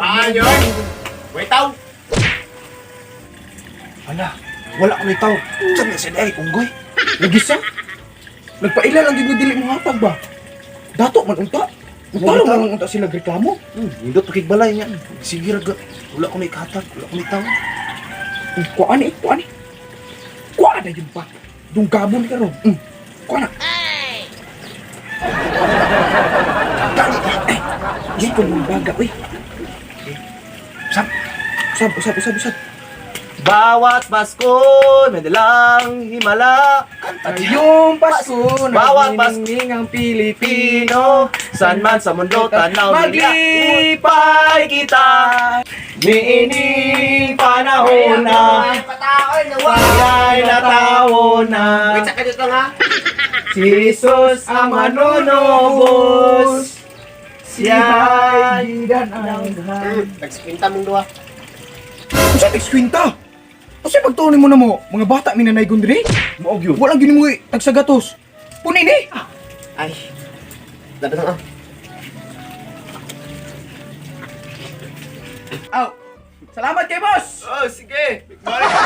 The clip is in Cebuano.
Ah, yun. Wait out. Hala, wala ko nitaw. Saan na sila ay unggoy? Lagi sa? Nagpaila lang gid dili mo hatag ba? Dato man unta. Unta Unta. lang unta sila reklamo. Nindot pakigbalay niya. Sige ra ga. Wala ko na ikahatag, wala ko nitaw. Kuan eh, kuan eh. Kuan na yun pa. Dunggamon ka ron. Kuan na. Gani. Eh, gusto mong baga, uy. Sab, Usab, usab, usab, usab. Bawat Pasko, may dalang himala. Ngayong Pasko, Bawat Pasko. nagniningning ang Pilipino. Pino, saan man sa mundo tanaw nila. Maglipay kita, niining panahon na, Pataoy, nawa. ay natawo na. Wait sa kanyo lang ha. Si Jesus ang manunubos, siya'y Gidan ang Nagsikwinta mong duha. Unsa nag-skwinta? Unsa pagtuon mo na mo? Mga bata minanaygon diri? Maog yun. Walang gini mo tagsagatos. Puni ni. Ay. Dapat lang ah. Aw. Salamat kay boss. Oh, sige. Balik ko.